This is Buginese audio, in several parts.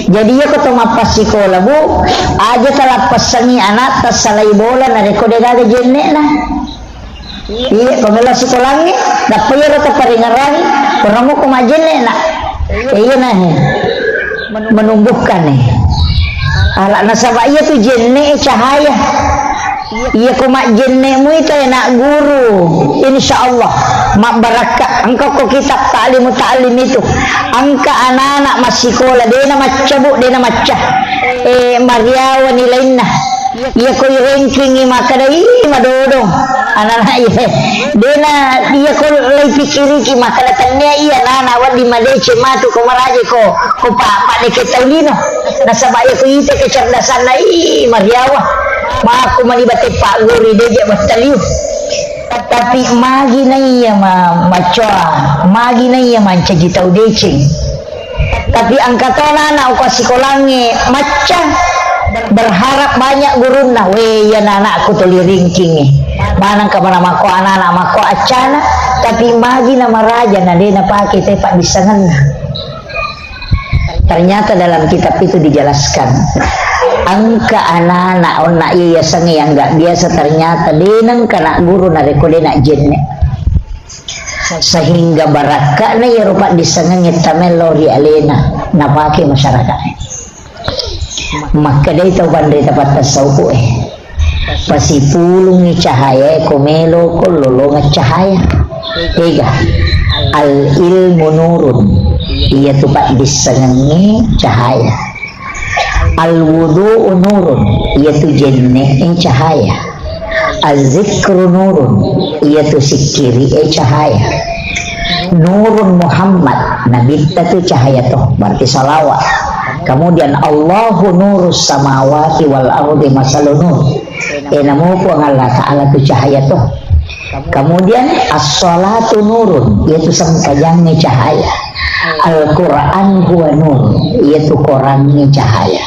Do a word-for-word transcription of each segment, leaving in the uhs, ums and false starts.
Jadi, iya ko to mappasikola, Bu, aja talappessangi anatta salai bola narekko degaga jenne'na. Iya, ko melo sikolangnge, nappa iyaro taparingerrangi, puramu ko majjenne'na. Iya nah, menumbuhkan eh. Ala nasaba iya tu jenne cahaya. Iya ko majjenne mui tu anak guru, insya Allah mabbarakka. Engka ko kitab ta'limu ta'lim itu, engka anak-anak massikola dena macca, Bu, dena macca. Eh, mariawa nilainna. Iya ko i ranking i makkeda, "Ih, madodong." Anak-anak iya. Dena iya ko lai pikiriki makkeda, "Tennia iya nana wedding madeceng matu ko maraja ko, ko pa, pa deke tau lino." Nasaba iya ko ite kecerdasanna, ih, mariawa. Mako mani bate paggori deje battaliu. Tapi magi na iya ma, macoa, magi na iya mancaji tau deceng. Tapi engka to anak-anak uko sikolangnge macca, berharap banyak gurunna, "We, iya anakku tuli ranking e." Manengka mana mako anak-anak mako accana, tapi magi na maraja na de napake te paddissengenna. Ternyata dalam kitab itu dijelaskan, engka anak-anak onna iya yasengnge yang nggak biasa, ternyata de nengka anak guru narekko de nak jenne. Sehingga barakka'na iyaro paddissengengnge tamello ri alena napake masyarakat. Makkedai tau panrita pattassauku e, pasipulungngi cahayae ko melo ko lolongeng cahaya. Ega, al ilmu nurun, iyatu paddissengengnge cahaya. Al wudu'u nurun, iyatu jenne'e cahaya. Az-zikru nurun, iyatu sikkiri'e cahaya. Nurun Muhammad, nabitta tu cahaya to, berarti salawat. Kemudian Allahu nurus samawati wal ardi masalu nur. E, namo Puang Allah Ta'ala tu cahaya to. Kemudian as-salatu nurun, iyatu sempajangnge cahaya. Al-Quran huwa nur, iyatu Qurangnge cahaya.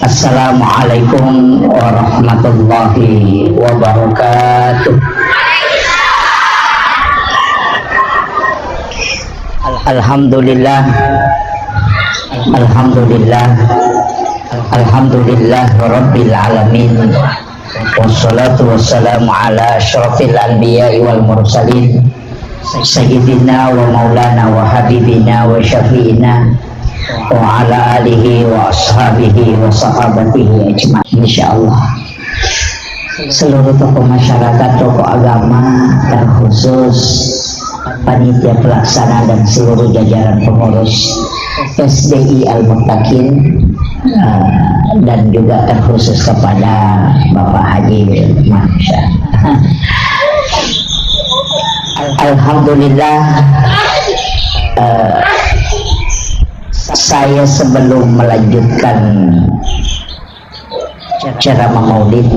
Assalamualaikum warahmatullahi wabarakatuh. Alhamdulillah. Alhamdulillah. Alhamdulillah Rabbil Alamin. Wassalatu wassalamu ala asyrafil anbiya'i wal mursalin, sayyidina wa maulana wa habibina wa syafi'ina wa ala alihi wa ashabihi wa sahabatihi ajma'in. Insyaallah, seluruh tokoh masyarakat, tokoh agama, terkhusus panitia pelaksana dan seluruh jajaran pengurus S D I Al-Muttaqin, eh, dan juga terkhusus kepada Bapak Haji Mansha. Alhamdulillah, eh, saya sebelum melanjutkan ceramah maulid,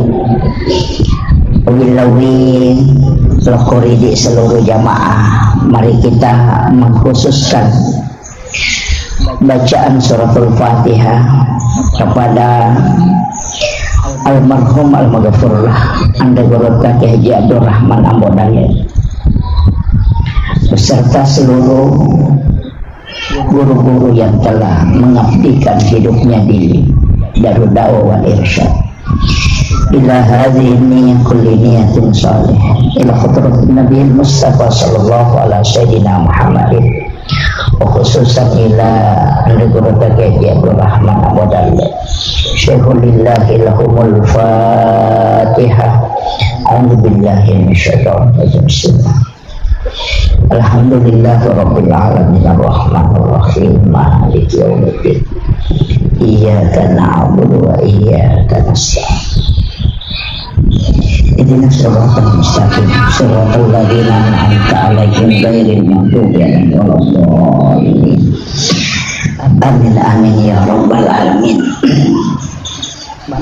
lebih-lebih lokor idi seluruh jamaah, mari kita mengkhususkan bacaan suratul Fatihah kepada almarhum almaghfurlah Anda Guru Kaki Haji Abdurrahman Ambo Dalil beserta seluruh guru-guru yang telah mengabdikan hidupnya di Darud Da'wah wal Irsyad. Ila hadhihi niyyah kulli niyyatin salihah. Ila hadratin Nabi Mustafa sallallahu ala sayyidina Muhammadin. Wa khususan ila Anda Guru Kaki Haji Abdurrahman Ambo Dalil. Syaikhun lillahi lahumul Fatihah. A'udzu billahi minasyaitonir rajim. Bismillah. Alhamdulillahirabbil alamin, arrahmanirrahim, maliki yaumiddin. Iyyaka na'budu wa iyyaka nasta'in. Ihdinas siratal mustaqim, siratal ladzina an'amta 'alaihim ghairil maghdubi 'alaihim waladdallin. Amin, amin ya rabbal alamin.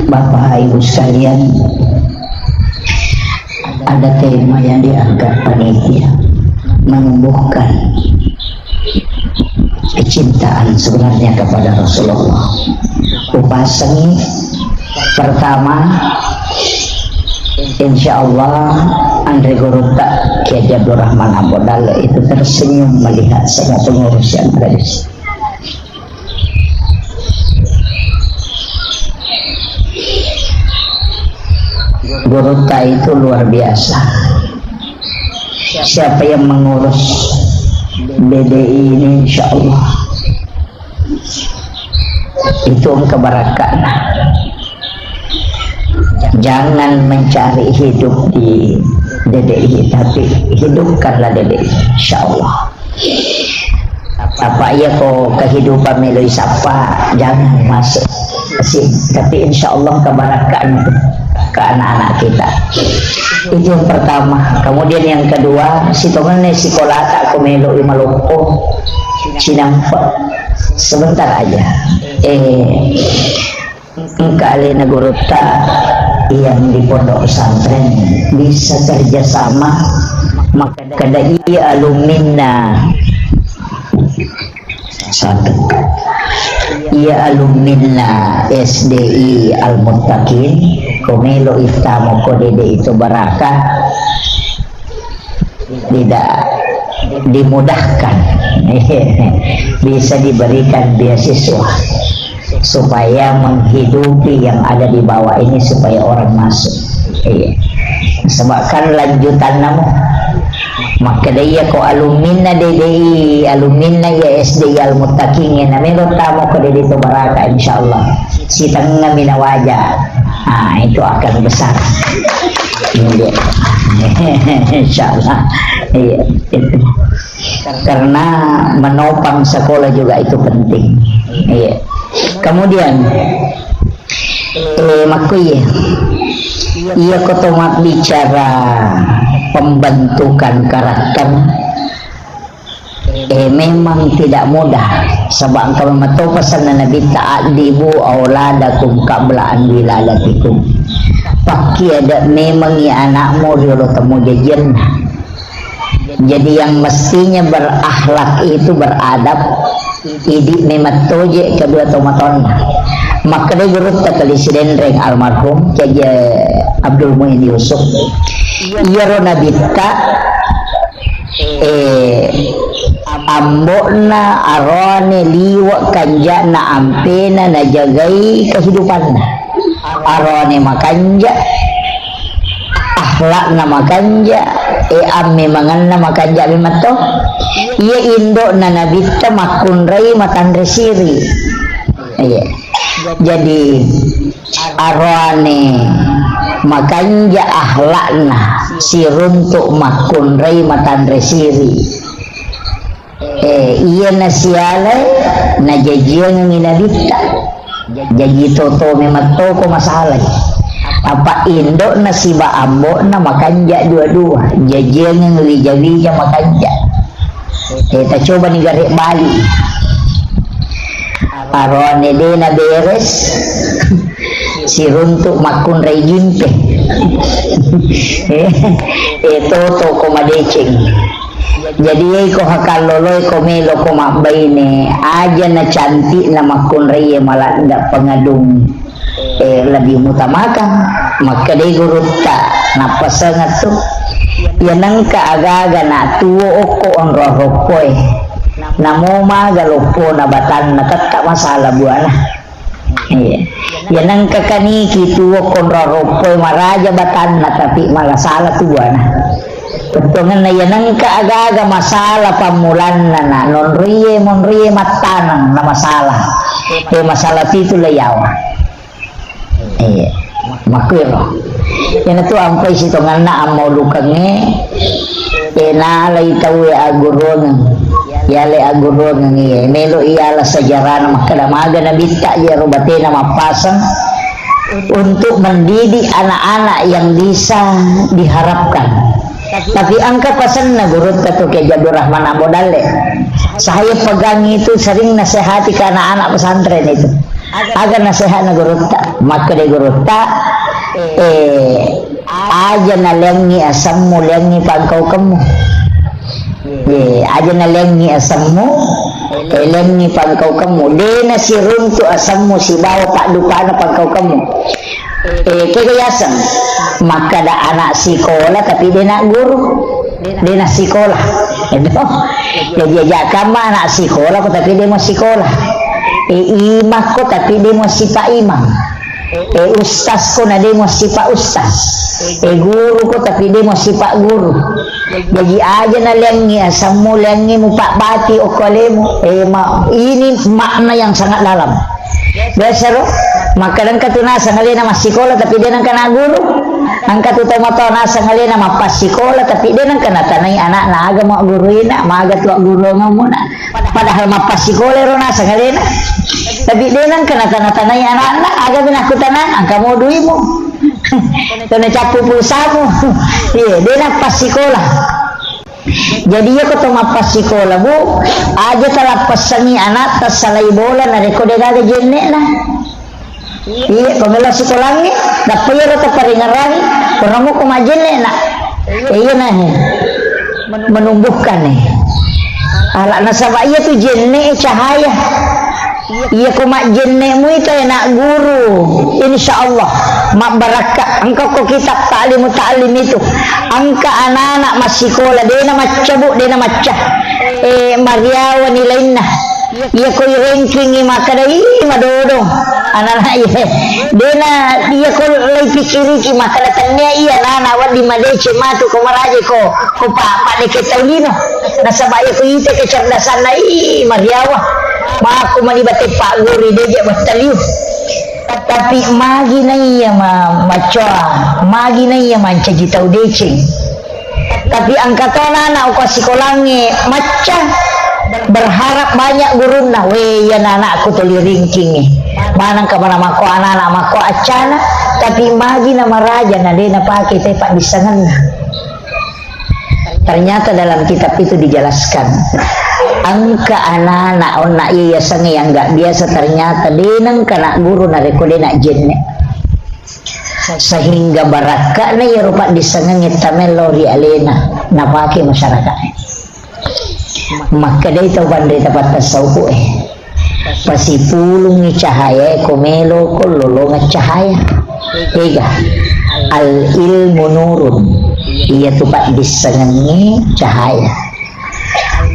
Bapak Ibu sekalian, ada tema yang diangkat panitia, menumbuhkan kecintaan sebenarnya kepada Rasulullah. Upasengi pertama, insya Allah, anre gurutta Kiai Abdurrahman Ambo Dalle itu tersenyum melihat semua pengurus yang ada di sini. Gurutta itu luar biasa. Siapa yang mengurus B D I ini, insya Allah, itu engka barakatna. Jangan mencari hidup di D D I, tapi hidupkanlah D D I, insya Allah. Apa iya ko kehidupan meloi sapa, jangan masuk. Si, tapi insya Allah kebarakatna ke anak-anak kita. Itu yang pertama. Kemudian yang kedua, sitongenna sekolah tak ko meloi maloppo, cinampa. Sebentar aja. Eh, engka alena gurutta yang di pondok pesantren bisa kerjasama, maka ada iya alumni satu. Iya alumni S D I Al Muttaqin, ko melo ittamo ko D D I Tobaraka, tidak dimudahkan, bisa diberikan beasiswa supaya menghidupi yang ada di bawah ini, supaya orang masuk. Iya. Sebab kan lanjutan namu. Makkeda iya ko alumni D D I, alumni iya S D I Al Muttaqin, na melo tamo ko D D I Tobaraka, insyaallah. Sitengnga mi nawaja. Ah, itu akan besar. Iya. Insyaallah. Iya, itu. Karena menopang sekolah juga itu penting. Iya. Kemudian, eh, makkuye, iya ko to mabbicara pembentukan karakter, eh, memang tidak mudah. Sebab engka memang to pesanna Nabitta, "Addibu auladakum qabla an wiladatikum." Pakkiada memangi anakmu riolo temu jajianna. Jadi yang mestinya berakhlak itu beradab, idi memettoje kedua tomatonna. Makkeda gurutta kali Sidenreng almarhum Kiai Abdul Muin Yusuf. Iyaro Nabitta, eh, ambo'na aroane liwe' kanja'na ampena najagai kehidupanna. Aroane makanja, akhlakna makanja, e, ammemangenna makanja memetto. Iya indo'na Nabitta makkunrai matanre siri. Iya. Jadi, aroane makanja akhlakna siruntu makkunrai matanre siri. Eh, iya nasialai, najajiangengngi Nabitta. Jaji toto memetto ko masalai. Apa indo'na siba ambo'na makanja dua-dua. Jajiangeng wija-wija makanja. Eh, tacobani gare' bali. Aroane de naberes, siruntu makkunrai gimpe. Eh, eh, toto ko madeceng. Jadi, iko hakalloloi ko melo ko mabbaine, aja na cantikna makkunraie maladda pengadung, eh, lebih mengutamakan. Makkedai gurutta, nappasengeng tu, iya nengka agaga na tuo okko onrong roppoe, namo maga loppona batanna, tetta masalah buana. Iya. Iya nengka kaniki tuo konro roppoi maraja batanna, tapi malah salah tuana. Bettuangenna iya nengka aga-aga masalah pammulanna na nonrie monrie mattaneng na masalah. Eh, masalah pitu le yawa. Iya. Makkuiro. Iyanatu ampai sitonganna ammaulukengnge, e, nalai tauwe agguruangeng. Yale agguruangeng, iya, melo iyala sejarahna makkeda maga nabitta iyaro batena mappaseng untuk mendidik anak-anak yang bisa diharapkan. Tapi engka pasenna gurutta tu Kiai Abdurrahman Ambo Dalle. Saya pegang itu sering nasihati ke anak-anak pesantren itu. Aga nasihatna gurutta? Makkeda gurutta, eh, aja naleangngi asemmu, leangngi pangkaukemmu. Eh, aja naleangngi asemmu, eh, leangngi pangkaukemmu. De nasiruntu asemmu sibawa paddupana pangkaukemmu. Eh, kega yaseng? Makkeda anak sikola tapi de na guru. De' nassikola. Edo. Jadi aja' kamma anak sikola ko tapi de' massikola. E, imang ko tapi de' massipa imang. E, ustaz ko na de' massipa ustaz. E, guru ko tapi de' massipa guru. Jadi aja' na leangngi, asemmu leangngi mupabbati okko alemu. E, ma-, ini makna yang sangat dalam. Biasa ro, makkeda engka tu naseng alena massikola tapi de' nengka na guru. Engka tu tomatoa naseng alena mappassikola tapi de' nengka natanai anakna aga magguruina, maga tu agguruangemmu na. Padahal mappassikola ro naseng alena. Tapi de' nengka natana-tanai anakna, aga mi nakkutanang, engka mo duimu. Tona cappu pulsamu. Iya, de' nappassikola. Jadi, iya ko to mappassikola, Bu, aja' talappessangi anatta salai bola narekko de' gaga jenne'na. Iya, ko melo sikolangnge, nappa iyaro taparingerrangi, koramo ko majjenne'na. Iya nah, menumbuhkan eh. Ala nasaba iya tu jenne' cahaya. Iya ko majjenne' mui tae na guru, insya Allah mabbarakka. Engka ko kitab Ta'limu Ta'lim itu, engka anak-anak massikola, de' na macca, Bu, de' na macca. Eh, mariawa nilainna. Iya ko i ranking i makkeda, "Ih, madodong." Anak-anak iya. De' na iya ko lai pikiriki makkeda, "Tennia iya nana wedding madeceng matu ko maraja ko, ko pa, pa deke tau lino." Nasaba iya ko ite kecerdasanna, ih, mariawa. Makku mani bate pagguru de' je battaliu. Tapi magi na iya ma-, maccoa, magi na iya mancaji tau deceng. Tapi engka to anak-anak ko sikolangnge macca, berharap banyak gurunna. We, iya na anakku tuli ranking e. Maneng ka mana makko anak-anak makko accana, tapi magi na maraja na de' napake te paddissengenna. Ternyata dalam kitab itu dijelaskan, engka anak-anak onna iya yasengnge yang nggak biasa, ternyata de' nengka na guru narekko de' na jenne'. Sehingga barakka'na iyaro paddissengengnge tamello ri alena napake masyarakat. Makkedai tau panrita pattassauku e, pasipulungngi cahayae ko melo ko lolongeng cahaya. Ega, al ilmu nurun, iyatu paddissengengnge cahaya.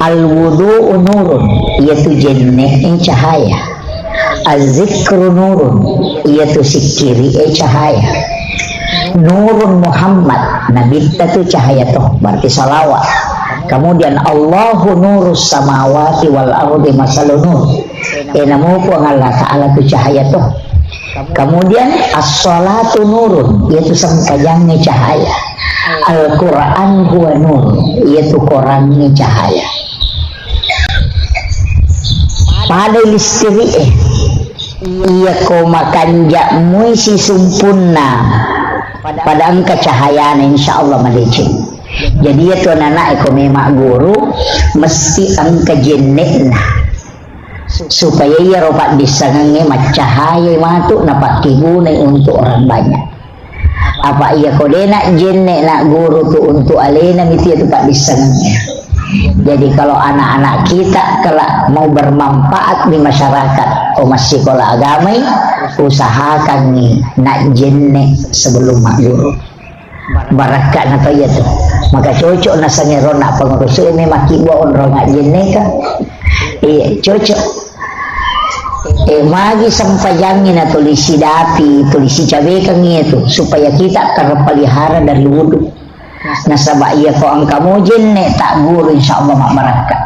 Al wudu'u nurun, iyatu jenne'e cahaya. Az-zikru nurun, iyatu sikkiri'e cahaya. Nurun Muhammad, nabitta tu cahaya to, berarti salawat. Kemudian Allahu nurus samawati wal ardi masalu nur. E, namo Puang Allah Ta'ala tu cahaya to. Kemudian as-salatu nurun, iyatu sempajangnge cahaya. Al-Quran huwa nur, iyatu Qurangnge cahaya. Pada listiri'e, iya ko makanja' mui sisumpunna, pada engka cahayana, insya Allah madeceng. Jadi, iyatu anak-anak e ko memang guru, mesti engka jenne'na. Supaya iyaro paddissengengnge maccahayai matu napakkegunai untuk orang banyak. Apa iya ko de' na jenne' na guru tu untuk alena mitu iyatu paddissengengnge. Jadi kalau anak-anak kita kelak mau bermanfaat di masyarakat, ko massikola agamai, usahakangngi na jenne' sebelum magguru. Barakka'na to iyatu. Maka cocok nasengnge ronna pengurus e memang kibbua onrong ajjenneka. Iya, cocok. E, magi sempajangngi na tuli sidapi, tuli sicabekangngi iyatu, supaya kita terpelihara dari wudu. Nasaba iya ko engka mo jenne' tagguru, insya Allah mabbarakka.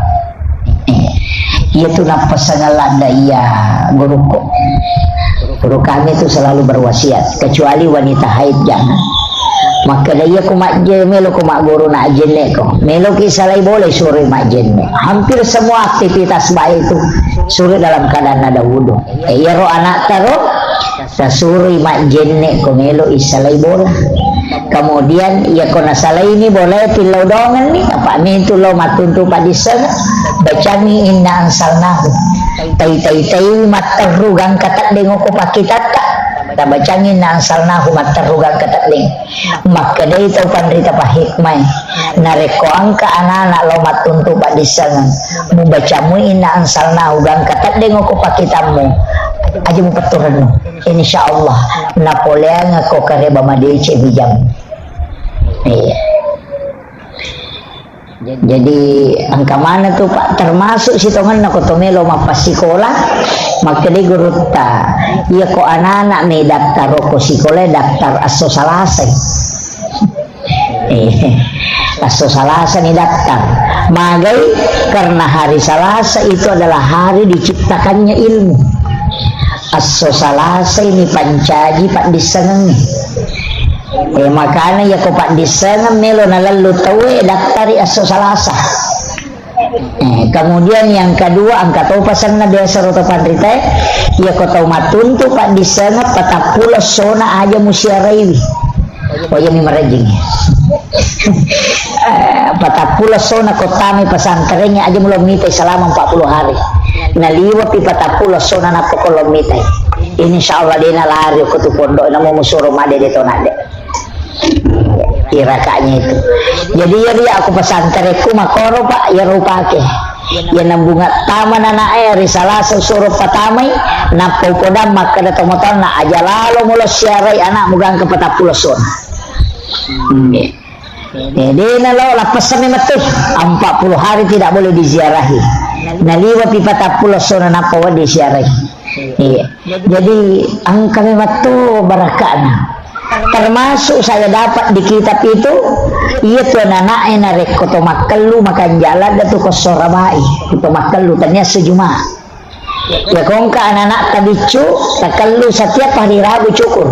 Iyatu nappasangeng ladda iya gurukku. Guru kami itu selalu berwasiat, kecuali wanita haid jangan. Makkeda iya ko majje-, melo ko magguru na ajjenne' ko. Melo ki salai bola suroi majjenne'. Hampir semua aktivitas baik itu suroi dalam keadaan ada wudu. E, iyaro anak taro Tasuroi majjenne' ko melo isalai bola. Kemudian, iya ko nasalaini bola, tillau dongenni, apa mintu lao mattuntu paddisseng, bacangi inna ansalnahu. Tai, tai, tai, matterru gangka teddeng okko pakkitatta. Tabacangi inna ansalnahu matterru gangka teddeng. Makkedai tau panrita pahikmai, narekko engka anana lao mattuntu paddissengeng, mubaca mui inna ansalnahu gangka teddeng okko pakkitammu, aja mupettu rennu. Insya Allah, napoleangekko kareba madeceng bijang. Iya. Jadi, engka maneng tu, Pak, termasuk sitongenna ko to melo mappasikola, makkedai gurutta, iya ko anana me daftar ko sikola, daftar asso Salasa. Eh, asso Salasa ni daftar. Magai, karena hari Salasa itu adalah hari diciptakannya ilmu. Asso Salasa ini pancaji paddissengengnge. Eh, makana iya ko paddissengeng melo nalallu tauwe, daftari asso Salasa. Eh, kemudian yang kedua, engka to pasenna biasa ro to panritae, iya ko tau matuntu paddissengeng, patappulo sona aja musiaraiwi. Wajami marejjing. Eh, patappulo sona ko tamai pesantrennya aja mulo mitai selama empat puluh hari. Naliwapi patappulo sona nappa ko lo mitai. Insya Allah dena lari ko tu pondok, namo musuro made de to nade. Irakanya itu. Jadi, iya, iya, aku pesantrenku makoro, Pak, iya rupake. Iya nambunga tama nanae ri Salasa suro patamai, nappa upodang makkeda tomatoanna, aja lalo mulo siarai anakmu gangka patappulo sona. Hmm. Eh, dena lo, lappessami metu. Empat puluh hari tidak boleh diziarahi. Naliwapi patappulo sona nappa wedding siarai. Iya. Jadi, engka memang tu barakana. Termasuk saya dapat di kitab itu, iya tu anak-anak e narekko to makkellu makan jalan dah tu ko sorabai, to makkellu tania sejuma. Ya kongka anak-anak tabiccu, takellu setiap hari Rabu cukur.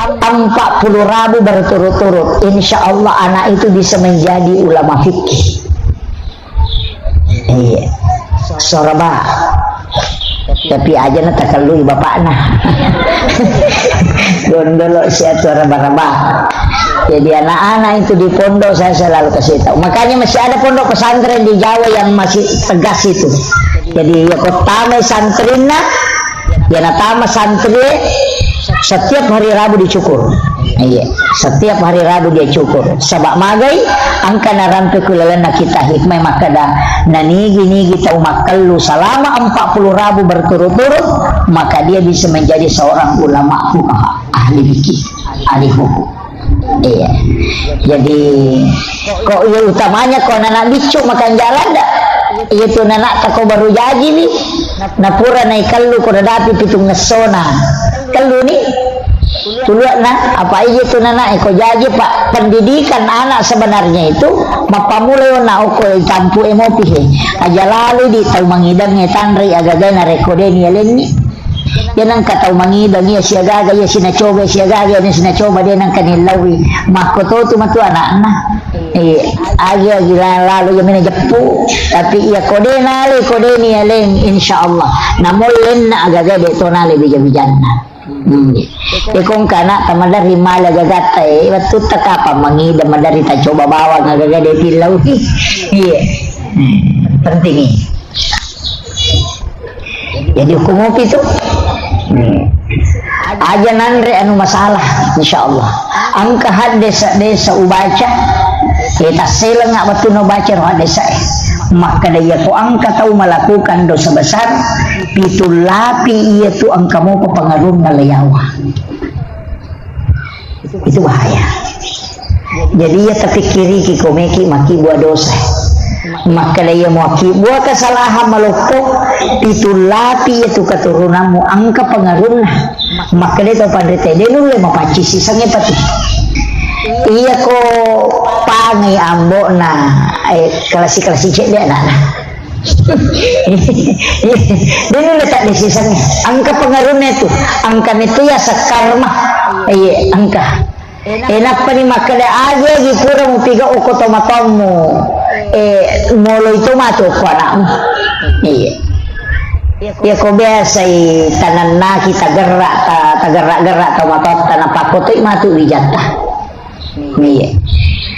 Empat puluh Rabu berturut-turut. Insya Allah anak itu bisa menjadi ulama fikih. Iya. Soraba. Tapi aja na takallui bapakna. Gondolo sia tu raba-raba. Jadi anak-anak itu di pondok saya selalu kasih tahu. Makanya masih ada pondok pesantren di Jawa yang masih tegas itu. Jadi ya kotama santrinna, ya natama santri setiap hari Rabu dicukur. Iya, setiap hari Rabu dia cukur. Saba magai, engka narampe ku lalenna kita hikmah makkeda, nanigi-nigi tau makkellu selama empat puluh Rabu berturut-turut, maka dia bisa menjadi seorang ulama fuqaha, ahli fikih, ahli hukum. Iya. Jadi, kok iya utamanya ko anak biccu makan jalan dah? Iya tu anak tako baru jaji nih. Napura naikellu ko dadapi pitung ngessona. Kellu nih. Tuluakna, apa iya tu nana, eh, ko jaji, Pak, pendidikan anak sebenarnya itu mappamula yo na oko tampu emopi he. Aja lalu di tau mangidang e tanrei agagai narekko deni alenni. Dia nangka tau mangidang iya siagaga iya sinacoba siagaga iya sinacoba dia nangka nillaui. Makko to tu matu anakna. Eh, agi agi lalu iya mena jeppu. Tapi iya ko dena ale ko deni aleng insya Allah. Namollenna agagai de to nale bija-bijanna. Hmm. Iya kongka anak tamaderri mala gagatta, eh, wettutta kapang mangida maderri tacoba bawang agaga de tillau. Iya. Hmm. Penting. Jadi hukum mopi tu. Hmm. Aja nanre anu masalah, insya Allah. Engka haddesa-desa ubaca, eh, tasseleng wettunna ubaca ro haddesa, eh. Makkeda iya ko engka tau melakukan dosa besar, pitu lapi iya tu engka mopa pengaruhna leyawa. Itu bahaya. Jadi iya tapikkiriki ko meki makkibua dosa. Makkeda iya muakkibua kesalahan maloppo, pitu lapi iya tu keturunanmu engka pengaruhna. Makkeda tau panrita de nulle mapaccing sisengnge pati. Iya ko pangai ambo'na, eh, kalasi-kalasi cedde anakna. Dulu letak di sisengnge. Engka pengaruhna itu. Engka itu ya sekarma. Iya, engka. Eh, nappa ni makkeda aja di pura mupiga uko tomatommu. Eh, molo itu matu uko anakmu. Iya. Ya ko biasai tanannaki tagerrak, ta-, tagerrak-gerrak tomatotta napakkotoi matu wijatta. Iya.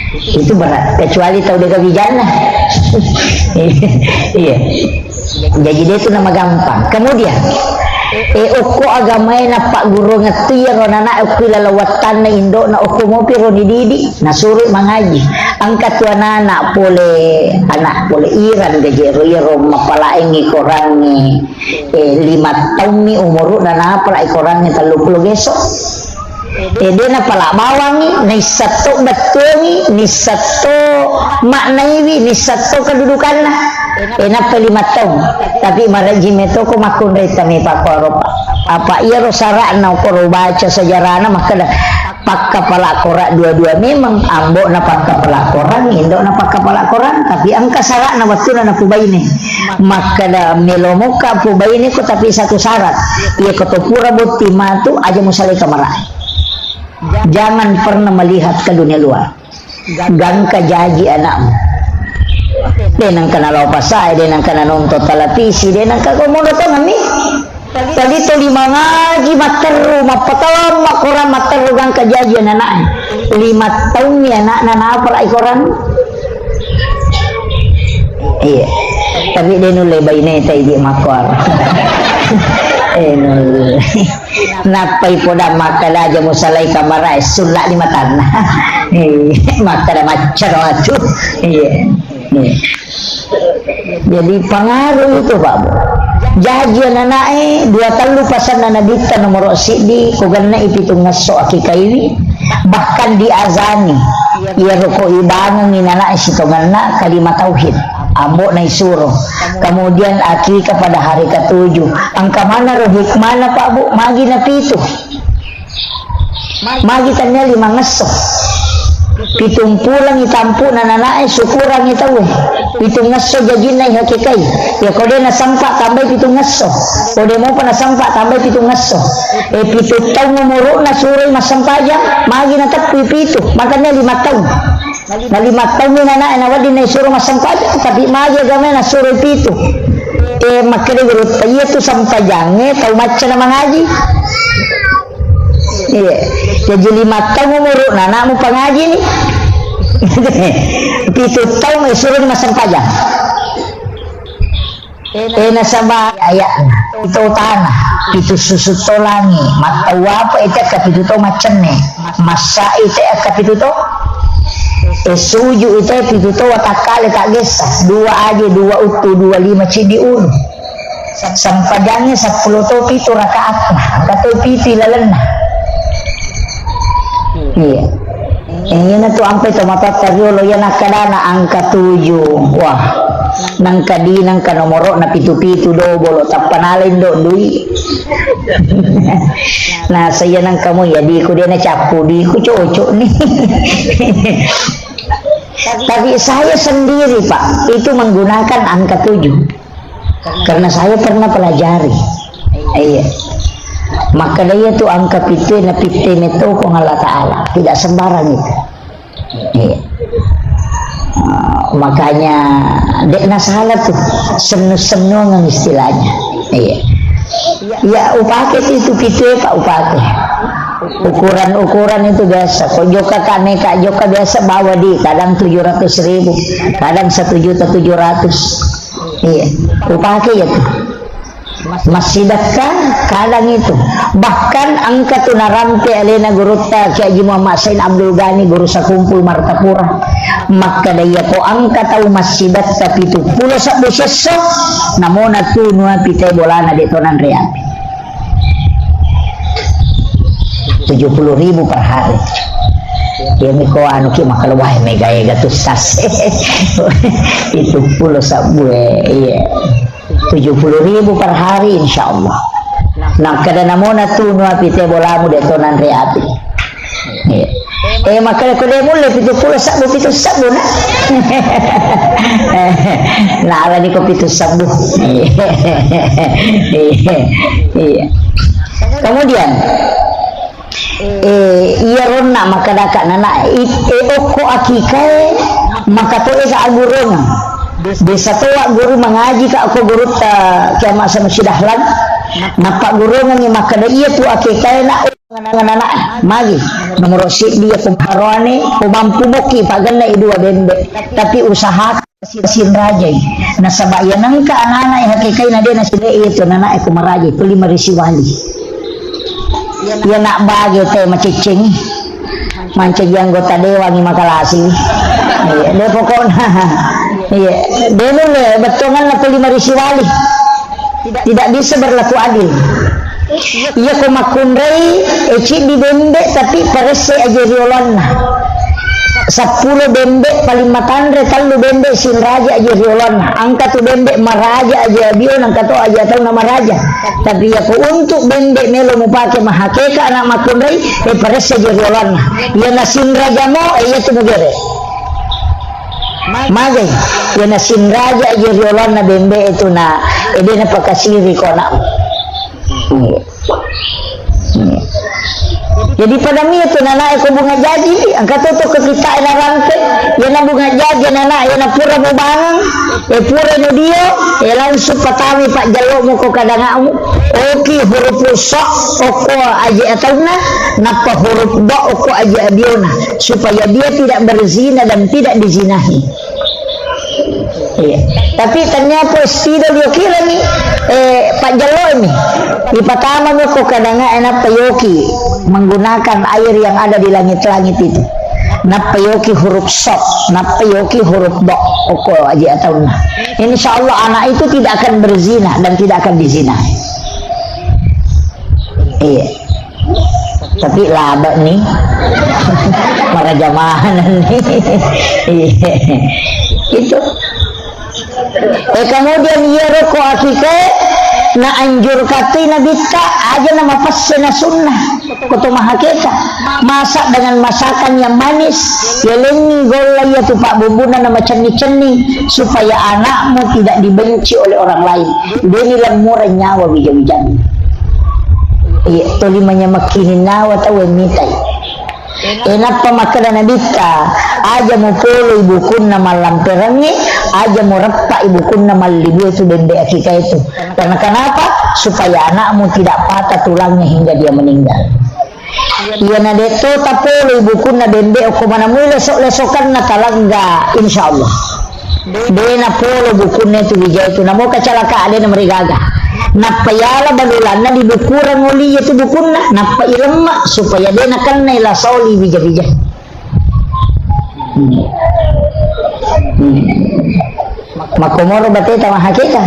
Itu berat, kecuali tau dega wijanna. Iya. Jadi dia itu nama gampang. Kemudian, eh, okko agamae napaggurungeng tu iyaro nana okko lalawattanna indokna okko mopi ro dididik, nasuro mangaji. Engka tu anak-anak pole, anak pole Iran gajero iyaro mapalaengi korangi. Eh, lima taummi umuru'na napalai korangnge telluppulo geso. Eh, de' napala bawangngi, naissatto bettuangngi, naissatto maknaiwi, naissatto kedudukanna. Eh, nappa lima taung. Tapi marejji metoko makkunrai tame pakkuaro, Pak. Apa iyaro sara'na okoro baca sejarahna makkeda pakkapala kora dua-dua memang, ambo'na pakkapala korang, indo'na pakkapala korang, tapi engka sara'na wettunna napubaine. Makkeda melo mokka pubaine ko, tapi satu syarat. Iya ko to pura botting matu, aja musalai kamarae. Jangan pernah melihat ke dunia luar. Gangka jaji anakmu. De' nengka nalao pasai, de' nengka nanonton televisi, de' nengka ko modo tongenni. Tadi to lima ngaji matteru, mappatawa makkorang matteru gangka jaji anaknya. Lima taunni anakna napalai korang. Iya. Tapi de' nulle baineta idi makkuaro. Eh, nulle. Nappai podang makkeda aja musalai kamarae, sulla di matanna. Eh, makkeda maccaro atu. Iya. Iya. Jadi pengaruh itu, Pak Bu. Jaji ananae dua tellu pasanna nabitta nomoro siddi, ko gennai pitungngesso akikaiwi, bahkan diazani. Iya roko ibangengi nanae sitongenna kalima tauhid. Ambo naisuro. Kemudian akikah pada hari ketujuh. Engka manaro hikmana, Pak Bu, magi napitu. Magi tania lima ngesso. Pitung pulang itampu nananae syukurangi taue. Pitung ngesso jajinna ihakekai. Ya kode nasampa tambai pitung ngesso. Kode mopa nasampa tambai pitung ngesso. Eh, pitu taung umuruna suroi massempajang, magi nateppui pitu. Makanya lima taung. Na lima taungngi nanae nawedding naisuro massempajang, tapi magi agamae nasuro pitu. Eh, makkeda gurutta, iya tu sempajangnge tau macca na mangaji. Iya. Jaji lima taung umuruna anakmu pangaji ni. Pitu taung isuro ni massempajang. Eh, nasaba aya'na, pitu tana, pitu susu to langi, mattau apa ite ka pitu to maccenne, massa ite ka pitu to, eh, suju ite pitu to watakkale taggessa, dua aje, dua uttu, dua lima ciddi ulu. Sempajangnge seppulo to pitu rakaatna, engka to pitu ilalenna. Iya. Eh, iyana tu ampai tomatoatta riolo, iya nakkadana angka tuju. Wah. Nangka di, nangka nomoro'na pitu-pitu dobolo, tappa nala indo dui. Nah, saya nangka mo ya diku de' nacappu diku cocok ni. Tapi saya sendiri, Pak, itu menggunakan angka tujuh. Karena saya pernah pelajari. Iya. Makkeda iya tu angka pitu na pitte metto Puang Allah Ta'ala. Tidak sembarang itu. Iya. Ah, makanya de' na salah tu. Sennu-sennuang istilahnya. Iya. Ya, upake tu itu pitu, Pak, upake. Ukuran-ukuran itu biasa. Kok jokka kane, Kak, jokka biasa bawa di kadang tujuh ratus ribu, kadang satu juta tujuh ratus. Iya, upake ya tu. Massidakka kadang itu. Bahkan engka tu narampe alena gurutta Kiai Haji Muhammad Said Abdul Ghani, guru sakumpul Martapura. Makkeda iya ko engka tau massidakka pitu pulo sebbu siesso, namona tunu api te bolana de' to nanre api. Tujuh puluh ribu per hari. Iya, miko anu ki makkeda, wah, mega ega tu sase. Pitu pulo sebbu, eh, iya. Tujuh puluh ribu per hari, insya Allah. Nah, kada namona tunu api te bolamu de' to nanre api. Iya. Eh, makkeda ko de' mulle pitu pulo sebbu, pitu sebbu na. Nah, alani ko pitu sebbu. Iya. Iya. Kemudian, eh, iya ronna makkadaka nana, i-, eh, okko akikae, maka to ega agurung. Desa toa guru mangaji ka ko gurutta kiamat sama sidahlan. Nappa gurungengi makkada iya tu akikae na Nana-nana, magi nomoro siddi iya pembaharoane, ko mampu moki pagennai dua bembe, tapi usaha sin-, sinrajai. Nasaba iya nengka anana iya hakikai na de' nasile iya tu nana e ko marajai, ko lima risi wali. Iya nak bage te maceceng, mancaji anggota dewan i makalasi. Iya, de' pokokna. Iya, de' nulle bettuanganna ko lima risi wali. Tidak bisa berlaku adil. Iya ko makkunrai, eh, ciddi bembe, tapi paresse aja rioloanna. Seppulo bembe paling matanre, tellu bembe sinraja aja rioloanna. Engka tu bembe maraja aja biona, engka to aja taunna maraja. Tapi iya ko untuk bembe melo mupake mahakeka anak makkunrai, eh, paresse aja rioloanna. Iya na sinraja mo, eh, iya tu mugere. Magai, iya na sinraja aja rioloanna bembe itu na, eh, de na pakasiri ko anak. Iya. Iya. Jadi pada mie tu nana e ko bunga jaji, engka to to ke kita e na rampe, iya na bunga jaji nana, iya na pura mubangang, e pura no dio, e langsung patami pak jalo mu ko kadangamu, oki huruf sok, oko aje atauna, nappa huruf do, oko aje abiona, supaya dia tidak berzina dan tidak dizinahi. Iya. Tapi ternyata tidak dikirani, eh, Pak Jalo ini. Dipatama mi ko kadanga enappa yoki menggunakan air yang ada di langit-langit itu. Nappa yoki huruf sok, nappa yoki huruf do. Oko aja atauna. Insya Allah anak itu tidak akan berzina dan tidak akan dizina. Iya. Tapi laba nih. Maraja mana nih. Iya. Itu. Eh, kemudian iya roko akikae na anjur katui nabitta aja na mapesse na sunnah. Koto mahakeka. Masak dengan masakan yang manis. Yalengi golla iya tu pak bumbuna na macenni-cenni supaya anakmu tidak dibenci oleh orang lain. Deni lamura nyawa wija-wijanna. Iya, toli manyamakkini nawa tau e mitai. E nappa makkeda nabitta, aja mupolo ibukunna mallamperengngi, aja mureppa ibukunna mallibue tu bembe akika itu. Karena kenapa? Supaya anakmu tidak patah tulangnya hingga dia meninggal. Iya na detto tapolo ibukunna bembe okko manamui lesok-lesokanna talangga, insya Allah. De napolo bukunna tu wija itu, namo kecelakaan de namarigaga. Nappa yala balulanna dibukurang oli itu bukunna, nappa ilemma supaya de nakennai lasa oli wija-wija. Hmm. Hmm. Makkomoro bateta mahakeka.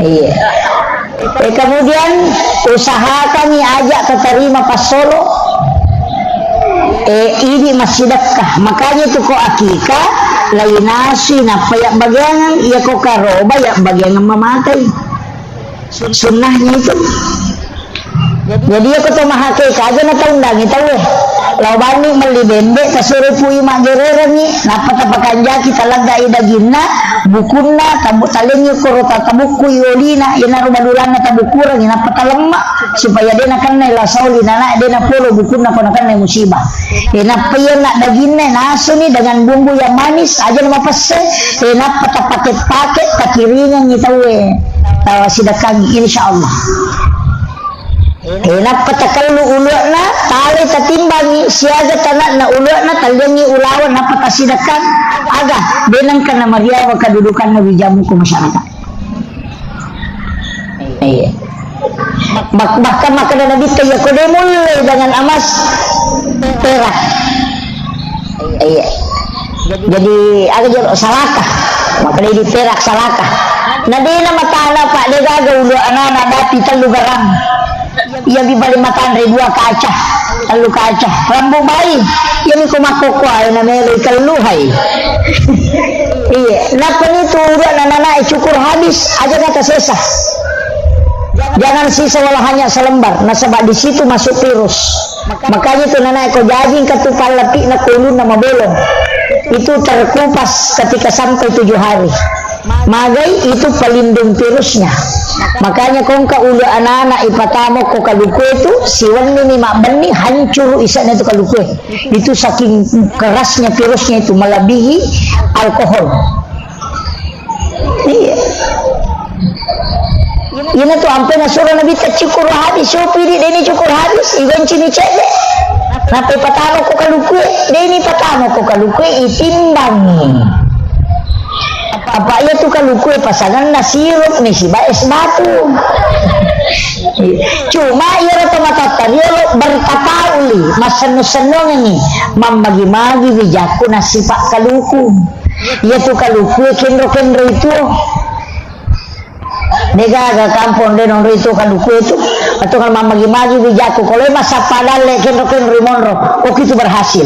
Iya. Eh, kemudian usahakangi aja tatarima passolo. Eh, idi massidekka. Makanya itu ko akika, lainasui nappa ya bagiangan, iya ko karoba ya bagiangan mamatai. Sunnahnya itu. Jadi iya ko to mahakeka aja na taundangi tau e. Lao bani melli bembe, tasuro pui maggererengi, nappa tapakanjaki talagga i daginna, bukunna, tabu-, talengi koro ta-, tabukkui olina, inaro balulanna tabukurengi, nappa talemma, supaya de nakennai lasa oli nana, de napolo bukunna ko nakennai musibah. E, nappa iya na daginna nasuni dengan bumbu yang manis, aja na mapesse, e, nappa tapake-pake, takiringengi tau e. Tawa sidekkangi, insya Allah. E, nappa takellu ulu'na, talai tatimbangi, siaga tana'na ulu'na, talliangi ulaweng, nappa tasidekkang. Aga, de nengka namariawa kedudukanna wijamu ko masyarakat. Iya. Mak-, bahkan makkeda Nabitta, iya ko de mulle dengan emas, perak. Iya. Jadi, aga jolo salaka. Makkeda di perak salaka. Na dena matana, Pak, de gaga ulu anana dapi tellu garang. Iya bi paling matanre dua kaca, tellu kaca. Rambu bai. Iya mi ko makkokko ae na melo ikellu hai. Iya, nappa ni tu ulu anana e cukur habis, aja kata sesa. Jangan sisa walau hanya selembar, nasaba di situ masuk virus. Makanya tu nanae ko jaji engka tu pallapi'na ko ulunna mabolong. Itu terkupas ketika sampai tujuh hari. Magai itu pelindung virusnya. Makanya ko engka ulu anak-anak ipatama ko kalukue tu, siwenni ni mabbenni hancur isaknya tu kalukue. Itu saking kerasnya virusnya itu melebihi alkohol. Iya. Ina tu ampe nasuro Nabitta cukur habis, supi di deni cukur habis, igonci ni cedde. Nappa patama ko kalukue, deni patama ko kalukue, itimbangi. Apa iya tu kalukue pasanganna sirup ni siba es batu. Cuma iya rata matatta riolo bertapauli, massennu-sennungengi, mammagi-magi wijakku nasipa kaluku. Iya tu kalukue kenro-kenro itu. Degaga kampong de nonroi tu kaluku itu, atau kalau mammagi-magi wijakku, kalau massappa dalle kenro-kenro monro, oke itu berhasil.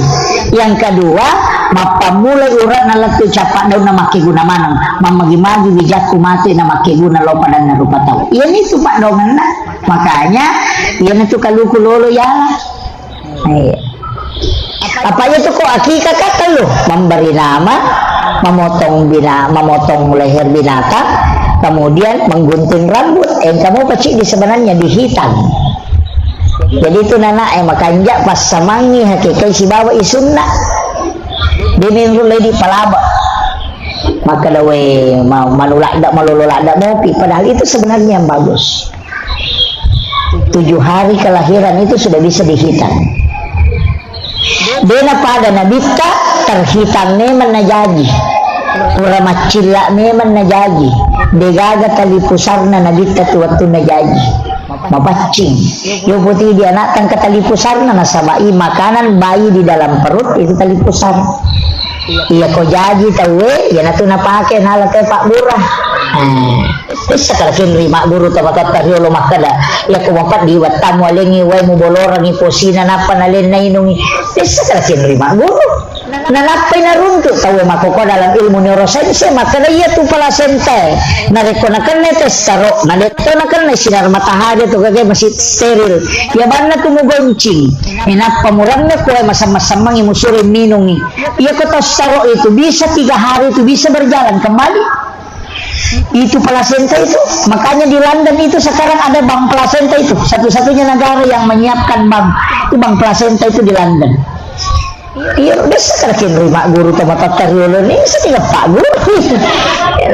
Yang kedua, mappammulai urat na lettu cappa daun na makkeguna maneng, mammagi-magi wijakku mate na makkeguna lo padanna rupa tau. Iya nitu paddongenna. Makanya, iya nitu kaluku lolo yala. Iya. Apa iya tu ko akikah kan tellu, memberi nama, memotong bina-, memotong leher binatang, kemudian menggunting rambut. Engka mopa ciddi sebenarnya dihitan. Jadi itu nana e makanja passamangi hakikai sibawa isunna. Dia menurut lady palaba. Maka dawe ma-, manu ladda malolo ladda mopi. Padahal itu sebenarnya yang bagus. Tujuh hari kelahiran itu sudah bisa dihitan. Dena pada nabitta terhitan memang najaji. Pura maccilla memang najaji. Degaga tali pusarna nabitta tu waktu najaji. Mapaccing. Yo putih dia nak tangka tali pusarna nasaba i makanan bayi di dalam perut itu tali pusar. Iya ko jaji tauwe, iyanatu napake nalake pabbura. Eh, essa kala kenri magguru to matotta riolo makkeda, iya ko mapaddi wattamu alengi wae mubolorangi posina nappa nalenna inungi. Essa kala kenri magguru. Nanappai naruntu tauwe makkoko dalam ilmu neurosains makkeda iya tu plasentae. Narekko nakenna tessaro, nadetto nakenna sinar matahari atau kage masih steril. Iya banna tu mugoncing. Inappa muranne koe masemmeng-semmengi musuri minungi. Iya ko tassaro itu bisa tiga hari itu bisa berjalan kembali. Itu plasenta itu. Makanya di London itu sekarang ada bank plasenta itu. Satu-satunya negara yang menyiapkan bank. Itu bank plasenta itu di London. Iya, biasa kan kinrima guru tama tattariolo ni, setiap pak guru.